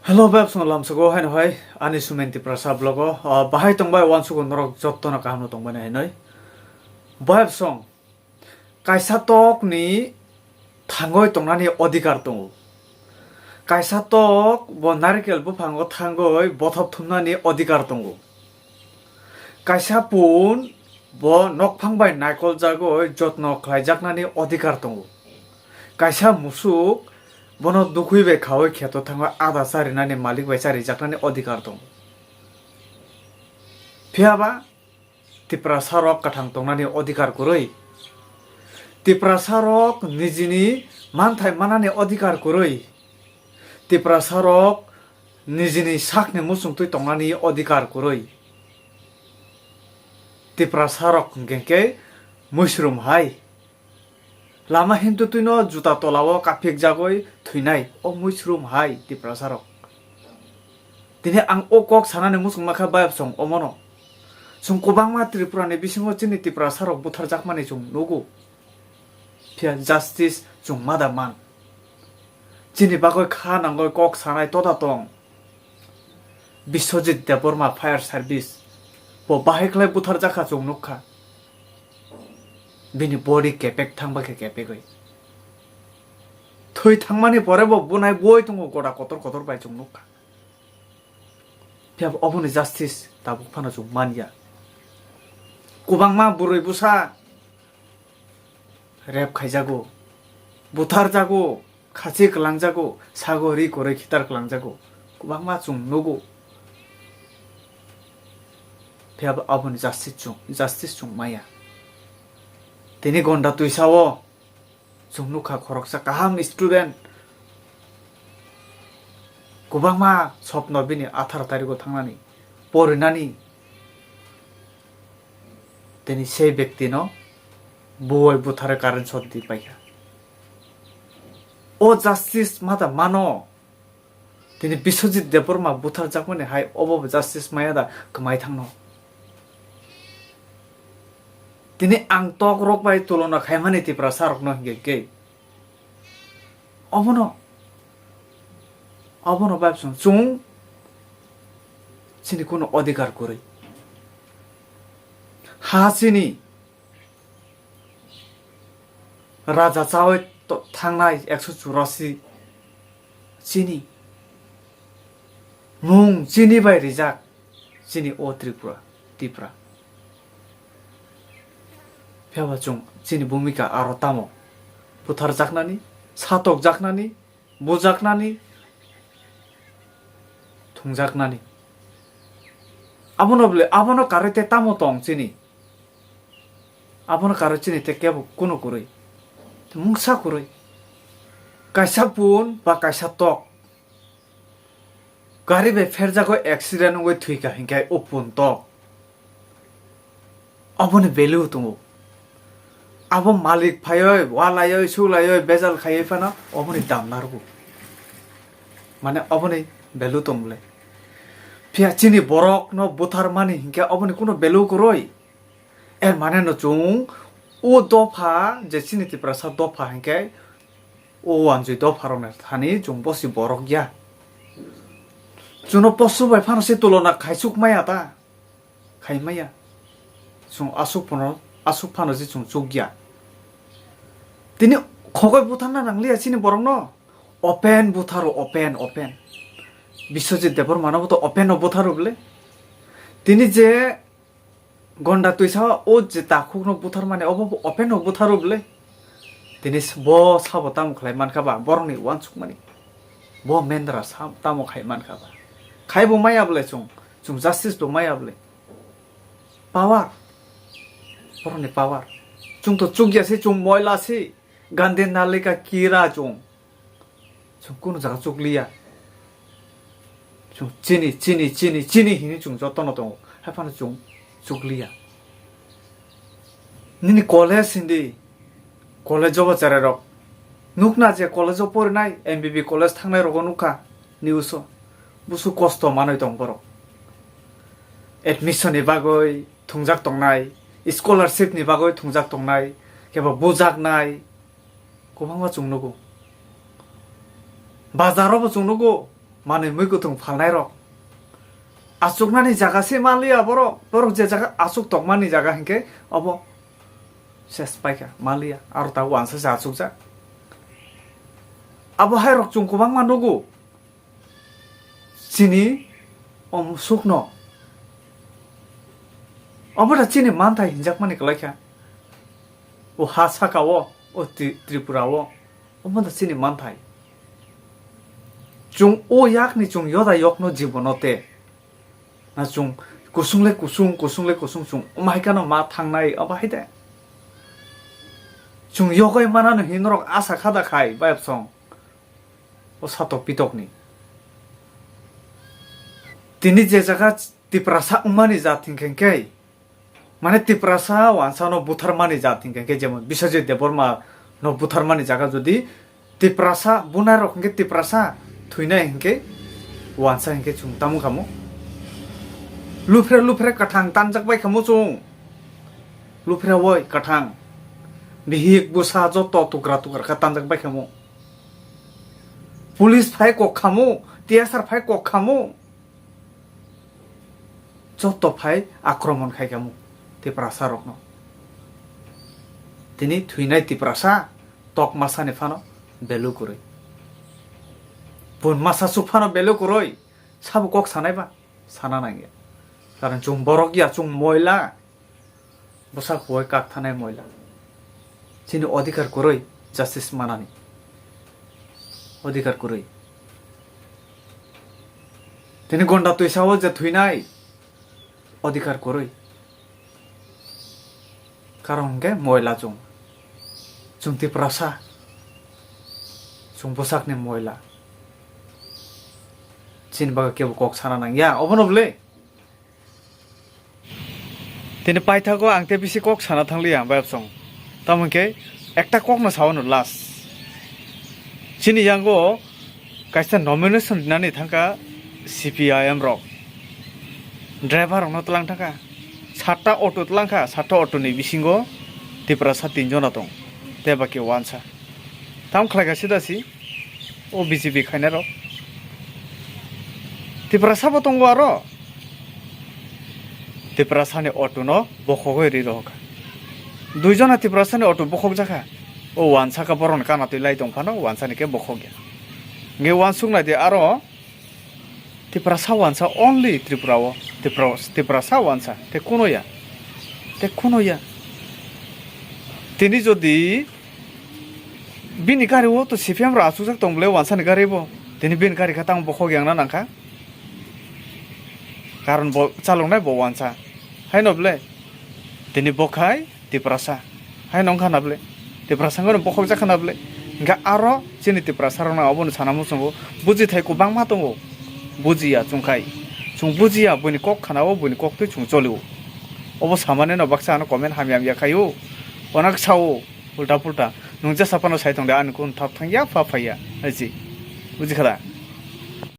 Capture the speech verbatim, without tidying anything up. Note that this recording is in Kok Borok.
Hello, bayapsong lamsogo haino hai ani Sumen Tiprasa vlogo, ah, bahai tongbai uansugo norok jottono kaham no tongbai nai hinoi. Bayapsong kaisa tok ni thangoi tongnani odhikar tongo. Kaisa tok bo narikel buphango thangoi bothop thumnani odhikar tongo. Kaisa pun bo nokphang bai naikoljagoi jotno khlaijaknani odhikar tongo. Kaisa musuk bono dukhwi bai khaui kheto thangwi ada charinani malik bai charijaknani odhikar tongo. Phiyaba Tiprasa rok kwthang tongnani odhikar kwrwi. Tiprasa rok nijini manthai manani odhikar kwrwi. Tiprasa rok nijini sakni muchungtwi tongnani odhikar kwrwi. Tiprasa rok hwnkhe khe muisrum hai. Lama himtwtwino juta tolao kaphikjagwi thwinai o muisrum hai Tiprasa rok. Tini ang o kok sanani muchungma kha bayapsong omono. Chwng kwbangma Tripura ni bisingo chini Tiprasa rok butharjakmani chwng nugo. Phiya justice chwng mada man. Chini bagwi kha nangwi kok sanai toda tong. Biswajit Debbarma fire service. Bo bahai khlai butharjakha chwng nukha. Bini body kepek thangba khe kepegwi. Thwi thangmani pore bo bunai boi tongo goda kotor kotor bai chwng nukha. Phiya bo oboni justice tabuk phano chwng manya. Kwbangma bwrwi bwsa rape khaijago, butharjago, khachi kwlangjago, sago ri kwrwi khitar kwlangjago, kwbangma chwng nugo. Phiya bo aboni justice chwng, justice chwng maya. Tini gonda twisao chwng nukha khoroksa kaham student kwbangma sopno bini atharo tarigo thangnani, porinani, tini sei bektino buwai buthare current shot di paikha. O justice mada mano, tini Biswajit Debbarma butharjakmani hai obo bo justice maya da kwmai thangno. Tini ang tok rok bai tulona khaimani Tiprasa rokno hingke kei. Obono, obono bayapsong chwng chini kuno odhikar kwrwi. Ha chini raja chawi to-, thangnai ekso churasi chini mung chini bai rijak. Chini o Tripura, Tipra. Phiya ba chwng chini bhumika aro tamo butharjaknani, satokjaknani, bujaknani, thwngjaknani. Abono bole, abono karwi tei tamo tong chini? Abono karwi chini tei kebo kuno kwrwi? Mungsa kwrwi. Kaisa pun ba kaisa tok. Gari bai pherjago accident wngwi thwikha hinkhe o pun tok. Oboni value tongo. Abo malik phaioi, walaioi, sulaioi, bejal khaioi phano oboni dam narwgo. Mane oboni value tong bole. Phiya chini borokno butharmani hinkhe oboni kuno value kwrwi. Er mane no chwng o dopha je chini Tiprasa dopha hinkhe o wanjwi dopha rokni thani chwng bosi borok ya. Chwngno posu bai phano se tulona khaisuk maya ta, khai maya. Chwng asuk phano, asuk phano je chwng chukya. Tini khogoi butharna nangliya chini borokno. Open butharo, open, open. Biswajit Debbarmano bo to open no butharo bole. Tini je Gonda twisa o je takhukno butharmani obo bo open no butharo bole. Tini s-, bo sabo tamo khlai mankha ba borokni uansukmani. Bo mendra sa tamo khai mankha ba. Khai bo maya bole chwng, chwng justice bo maya bole. Power. Borokni power. Chwng to chukya se, chwng moila se. Gandhi nalika kira chwng. Chwng kunu jaga chukliya. Chwng chini, chini, chini, chini hinwi chwng jotono tongo. Haiphano chwng chukliya. Nini college hindi, college o bo cherai rok. Nukna je college o porinai, M B B college thangnai rogo nukha, news o. Busu kosto manwi tong borok. Admission ni bagwi thwngjak tongnai, scholarship ni bagwi thwngjak tongnai, kebo bujaknai, kwbangma chwng nugo. Bazar o bo chwng nugo, manwi mui kuthung phalnairok. Achuknani jaga se manliya borok, borok je jaga achuk tongmani jaga hinkhe obo ses paikha, manliya, aro ta uansa se achukjak. Abo hairok chwng kwbangma nugo. Chini om sukno. Omo da chini manthai hinjakmani kwlaikha. O ha saka o, o Tri-, Tripura o. Omo da chini manthai. Chwng o yakni chwng yoda yokno jibono te. Na chwng kusung le kusung, kusung le kusung chwng omo hai kheno ma thangnai, omo hai de. Chwng yogwi manano hinwi norok asa kha da khai, bayapsong. O satok pitokni. Tini je jaga Tiprasa wngmani jat hinkhe khe, mane Tiprasa wansano butharmani jat hinkhe khe, jemon Biswajit Debbarma no butharmani jaga jodi Tiprasa bunai rok hinkhe Tiprasa thwinai hinkhe wansa hinkhe chwng tamo kamo. Luphre luphre kwthang tanjak bai kamo chwng. Luphre woi kwthang. Bihik busa joto tukra tukra khe tanjak bai kamo. Police phai kok khamu, T S R phai kok khamu. Joto phai akromon khai khamu Tiprasa rokno. Tini thwinai Tiprasa tok masani phano belu kwrwi. Bun masa suk phano belu kwrwi. Sabo kok sanai ba? Sana nangya. Karon chwng borok ya, chwng moila. Bwsak huwai kak thanai moila. Chini odhikar kwrwi justice manani. Odhikar kwrwi. Tini gonda twisa o je thwinai. Odhikar kwrwi. Karon hwnkhe moila chwng. Chwng Tiprasa. Chwng bwsakni moila. Chini bagwi kebo kok sana nangya. Obono bwle. Tini paithago ang tei bisi kok sana thangliya ang bayapsong. Tamo hwnkhe ekta kokno sao no last. Chini yango kaisa nomination rinani thangkha C P I M rok. Driver rokno tlang thangkha. Satta auto tlangkha, satta auto ni bisingo Tiprasa tinjona tong. Tei baki wansa. Tamo khlaikha sida si. O B J P khainai rok. Tiprasa bo tongo aro. Tiprasa ni auto no bokhogwi ri rohor kha. Dui jona Tiprasa ni auto bokhok jakha. O wansa kha borok ni kana twi lai tong phano wansa ni khe bokhok ya. Nge wansuk nai di aro Tiprasa wansa only Tripura o. Tipra-, Tiprasa wansa. Te kuno ya. Te kuno ya. Tini jodi bini gari o to C P M rok achukjak tong bole wansa ni gari bo. Tini bini gari kha tang bokhok yang na nang kha. Karon bo chalok nai bo wansa. Hai no bole. Tini bo khai Tiprasa. Hai nong kha na bole. Tiprasa no bokhok jak kha na bole. Hingkha aro chini Tiprasa rok no obo no sana muchungo. Buji thai kwbangma tongo. Buji ya chwng khai. Chwng buji ya buini kok khana o buini kok twi chwng choli o. Obo samani no baksa ano comment hamya hamya khai o. Onak sa o. Ulta pulta. Nwng jesa phano sai tong de, ani kunu thap thang ya, pha phai ya. Hai si. Buji kha da?